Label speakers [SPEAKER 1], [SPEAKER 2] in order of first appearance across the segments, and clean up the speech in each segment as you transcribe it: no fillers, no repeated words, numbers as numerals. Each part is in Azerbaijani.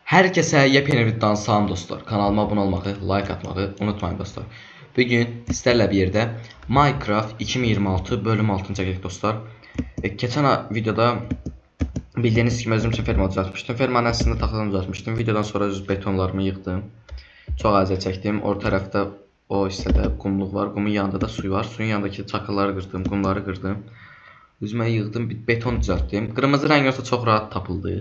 [SPEAKER 1] Herkese yepyeni videodan salam dostlar. Kanalıma abone olmayı, like atmayı unutmayın dostlar. Bugün sizlerle bir yerde Minecraft 2026 bölüm 6-cı çəkək dostlar. Keçən videoda bildiğiniz kimi özüm üçün ferma düzəltmişdim. Fermanın əslində taxtadan düzəltmişdim. Videodan sonra öz betonlarımı yığdım. Çox əziyyət çəkdim. Orta tərəfdə o hissədə qumluq var. Qumun yanında da su var. Suyun yanındakı çakılları qırdım, qumları qırdım. Üzümə yığdım, bir beton düzəltdim. Qırmızı rəng olsa çox rahat tapıldı.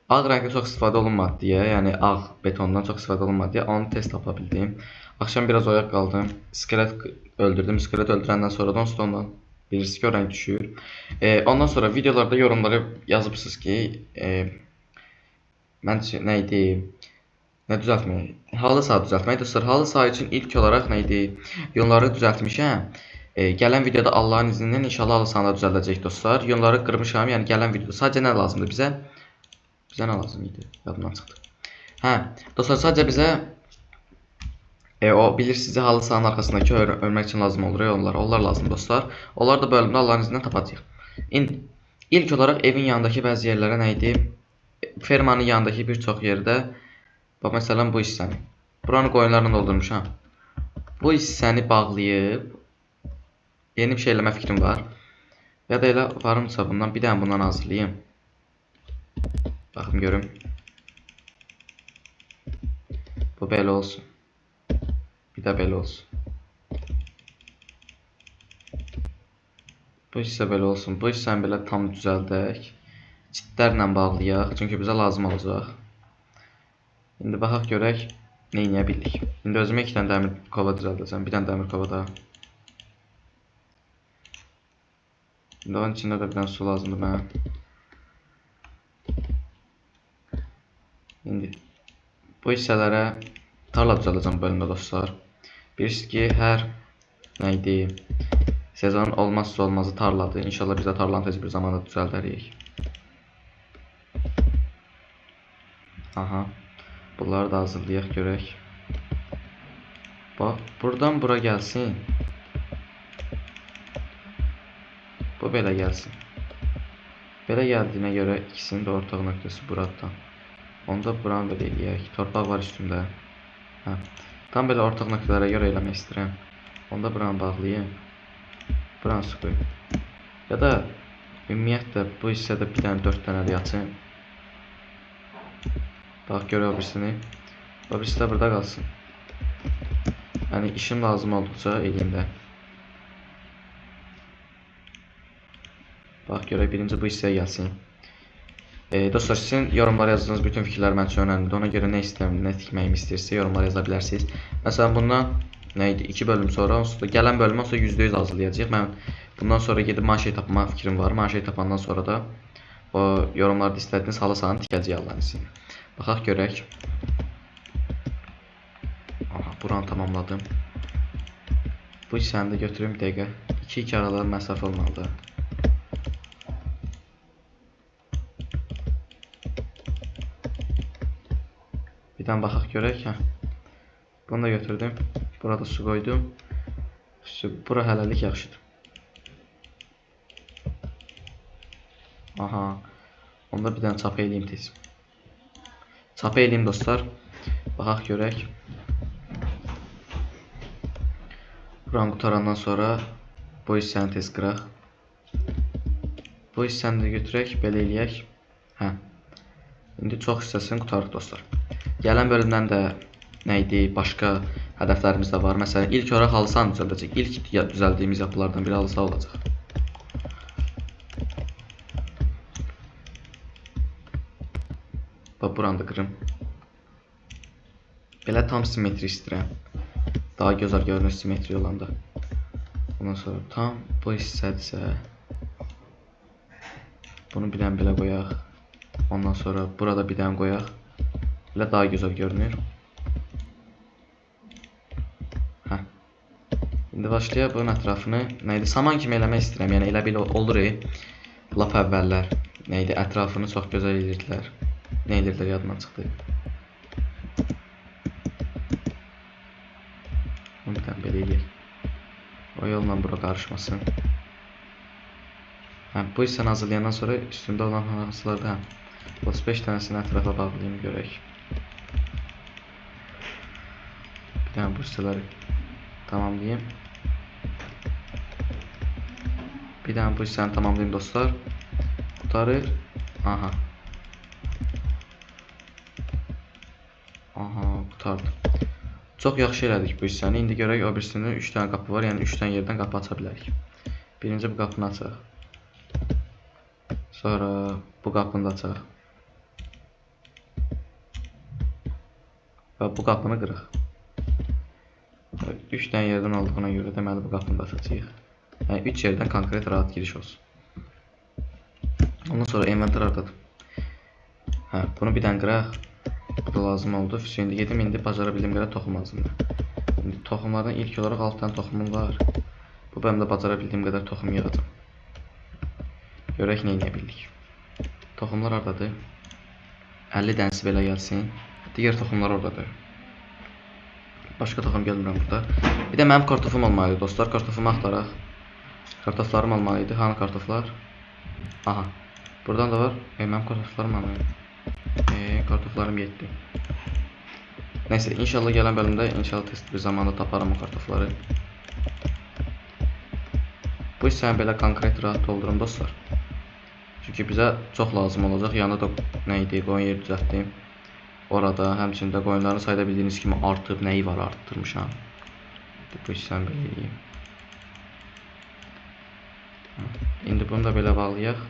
[SPEAKER 1] Ağ rəngdə çox istifadə olunmadı deyə, yəni ağ betondan çox istifadə olunmadı deyə onu tez tapa bildim. Axşam biraz oyaq qaldım. İskelet öldürdüm. İskelet öldürəndən sonra da ondan bilirsiniz ki, o rəng düşür. Ondan sonra videolarda yorumlara yazıbsınız ki, mən nə idi? Nə düzəltmək? Halı saha düzəltmək. Dostlar, halı saha üçün ilk olaraq nə idi? Yonları düzəltmişəm. Gələn videoda Allahın izni ilə inşallah halı sahanı da düzəldəcək dostlar. Yonları qırmışam, yəni gələn videoda sadəcə nə lazımdır bizə? Bizə nə lazım idi? Yadımdan çıxdı. Hə, dostlar, sadəcə bizə o bilirsiniz halı sahanın arxasındakı örmək üçün lazım olur onlar. Onlar lazım dostlar. Onlar da bölümdə Allahın izni ilə tapacağıq. İndi ilk olaraq evin yanındakı bəzi yerlərə nə idi? Fermanın yanındakı bir çox yerdə, bax məsələn bu hissəni. Buranı qoyunlarla doldurmuşam. Bu hissəni bağlayıb yeni bir şey eləmə fikrim var. Ya da elə varımsa bundan bir dənə bundan hazırlayayım. Baxım görüm. Bu belə olsun. Bir də belə olsun. Bu hissə belə olsun. Bu hissəni belə tam düzəldək. Çitlərlə bağlayaq. Çünki bizə lazım olacaq. İndi baxaq görək nə eləyə bildik. İndi özümə 2 dənə dəmir kova düzəldəcəm. Bir dənə dəmir kova daha. İndi onun içində də bir dənə su lazımdır mənə. İndi bu hissələrə tarla düzəldəcəm bu bölümdə dostlar. Bilirsiniz ki, hər nə idi, sezon olmazsa olmazı tarladır. İnşallah biz də tarlanı tez bir zamanda düzəldərik. Aha, bunları da hazırlayaq görək. Bax, buradan bura gəlsin. Bu belə gəlsin. Belə gəldiyinə görə ikisinin də ortaq nöqtəsi buradan. Onda buranı belə eləyək. Torpaq var üstümdə. Hə. Tam belə ortaq nöqtələrə görə eləmək istəyirəm. Onda buranı bağlayayım. Buranı su qoyum. Ya da ümumiyyətlə bu hissədə bir dənə 4 dənə açayım. Bax görək o birisini. O birisi də burada qalsın. Yəni işim lazım olduqca eləyim də. Bax görək birinci bu hissəyə gəlsin. Dostlar, sizin yorumlara yazdığınız bütün fikirlər mənim üçün önəmlidir. Ona görə nə istəyirəm, nə tikməyimi istəyirsə yorumlara yaza bilərsiniz. Məsələn, bundan nə idi? 2 bölüm sonra, onsuz da gələn bölümü onsuz da %100 hazırlayacağıq. Mən bundan sonra gedib maaş tapma fikrim var. Maaş tapandan sonra da o yorumlarda istədiyiniz halı sahanı tikəcəyik Allahın izni ilə. Baxaq görək. Aha, buranı tamamladım. Bu hissəni də götürüm bir dəqiqə. 2-2 aralar məsafə olmalıdır. Bir dənə baxaq görək. Hə. Bunu da götürdüm. Burada su qoydum. Bura hələlik yaxşıdır. Aha. Onda bir dənə çapa eləyim tez. Çapa eləyim dostlar. Baxaq görək. Buranı qutarandan sonra bu hissəni tez qıraq. Bu hissəni də götürək. Belə eləyək. Hə. İndi çox hissəsini qutarıq dostlar. Gələn bölümdən də nə idi, başqa hədəflərimiz də var. Məsələn, ilk olaraq halı sahanı düzəldəcək. İlk düzəldiyimiz yapılardan biri halı saha olacaq. Bax, buranı da qırım. Belə tam simmetri istəyirəm. Daha gözəl görünür simmetri olanda. Ondan sonra tam bu hissədirsə, bunu bir dənə belə qoyaq. Ondan sonra burada bir dənə qoyaq. Belə daha gözəl görünür. Hə. İndi başlayaq bunun ətrafını nə idi? Saman kimi eləmək istəyirəm. Yəni elə bil olur. Lap əvvəllər nə idi? Ətrafını çox gözəl edirdilər. Nə edirdilər yadımdan çıxdı. Bunu bir dənə belə eləyək. O yolla bura qarışmasın. Hə, bu hissəni hazırlayandan sonra üstündə olan hansılarda, hə. 35 dənəsini ətrafa bağlayayım görək. Bir dənə bu hissələri tamamlayayım. Bir dənə bu hissəni tamamlayayım dostlar. Qurtarır. Aha. Aha, qurtardı. Çox yaxşı elədik bu hissəni. İndi görək o birisində 3 dənə qapı var. Yəni 3 dənə yerdən qapı aça bilərik. Birinci bu qapını açaq. Sonra bu qapını da açaq. Və bu qapını qıraq. 3 dənə yerdən olduğuna görə deməli bu qapını da açacağıq. Yəni 3 yerdən konkret rahat giriş olsun. Ondan sonra inventar hardadır? Hə, bunu bir dənə qıraq. Bu da lazım oldu. İndi gedim, indi bacara bildiyim qədər toxum lazımdır. İndi toxumlardan ilk olaraq 6 dənə toxumum var. Bu bölümdə bacara bildiyim qədər toxum yığacam. Görək nə edə bildik. Toxumlar hardadır? 50 dənəsi belə gəlsin. Digər toxumlar oradadır. Başqa toxum görmürəm burada. Bir də mənim kartofum olmalıydı dostlar. Kartofumu axtaraq. Kartoflarım olmalıydı. Hanı kartoflar? Aha. Buradan da var. Mənim kartoflarım olmalıydı. Kartoflarım getdi. Neyse, inşallah gələn bölümdə inşallah tez bir zamanda taparam o kartofları. Bu hissəni belə konkret rahat doldurum dostlar. Çünki bizə çox lazım olacaq. Yanında da nə idi? Qoyun yeri düzəltdim. Orada həmçində qoyunların sayda bildiyiniz kimi artıb, nəyi var arttırmışam. Bu hissəni belə eləyim. İndi bunu da belə bağlayaq.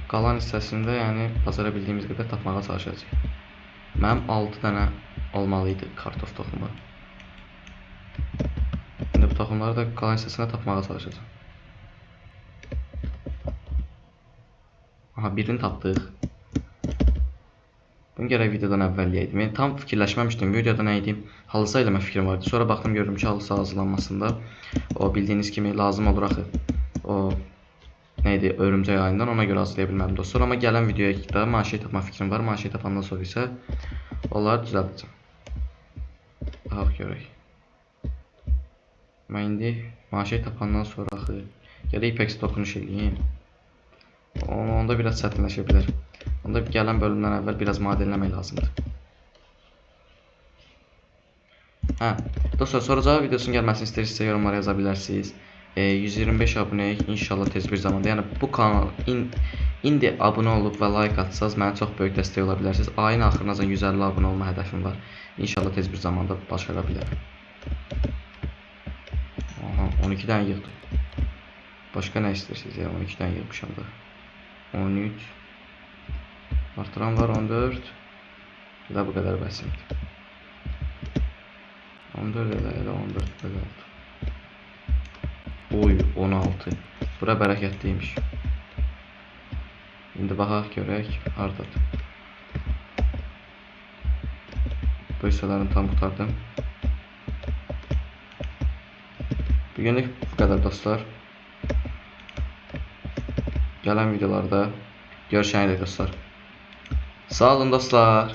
[SPEAKER 1] Qalan hissəsində yəni bacara bildiyimiz qədər tapmağa çalışacağıq. Mənim 6 dənə olmalı idi kartof toxumu. İndi bu toxumları da qalan hissəsində tapmağa çalışacağım. Aha, birini tapdıq. Bunu gərək videodan əvvəl eləyəydim. Yəni, tam fikirləşməmişdim. Videoda nə idi? Halısa eləmə fikrim vardı. Sonra baxdım, gördüm ki, halısa hazırlanmasında o bildiyiniz kimi lazım olur axı. O nə idi? Örümcək ayından ona görə hazırlaya bilmədim dostlar. Amma gələn videoya da maşə tapma fikrim var. Maşə tapandan sonra isə onları düzəldəcəm. Baxaq görək. Mən indi maşə tapandan sonra axı gərək ipəksi toxunuş eləyim. Onda biraz çətinləşə bilər. Onda gələn bölümdən əvvəl biraz madenləmək lazımdır. Hə, dostlar, soru-cavab videosunun gəlməsini istəyirsinizsə yorumlara yaza bilərsiniz. 125 abunəyik inşallah tez bir zamanda. Yəni bu kanal indi abunə olub və like atsanız mənə çox böyük dəstək ola bilərsiniz. Ayın axırınacan 150 abunə olma hədəfim var. İnşallah tez bir zamanda başara bilərəm. Aha, 12 dənə yığdım. Başqa nə istəyirsiniz? Ya, 12 dənə yığmışam da. 13. Artıran var 14. Elə bu qədər bəsimdir. 14 elə 14 belə oldu. Oy, 16. Bura bərəkətliymiş. İndi baxaq görək hardadır. Bu hissələrini tam qurtardım. Bugünlük bu qədər dostlar. Gələn videolarda görüşənədək dostlar. Sağ olun dostlar.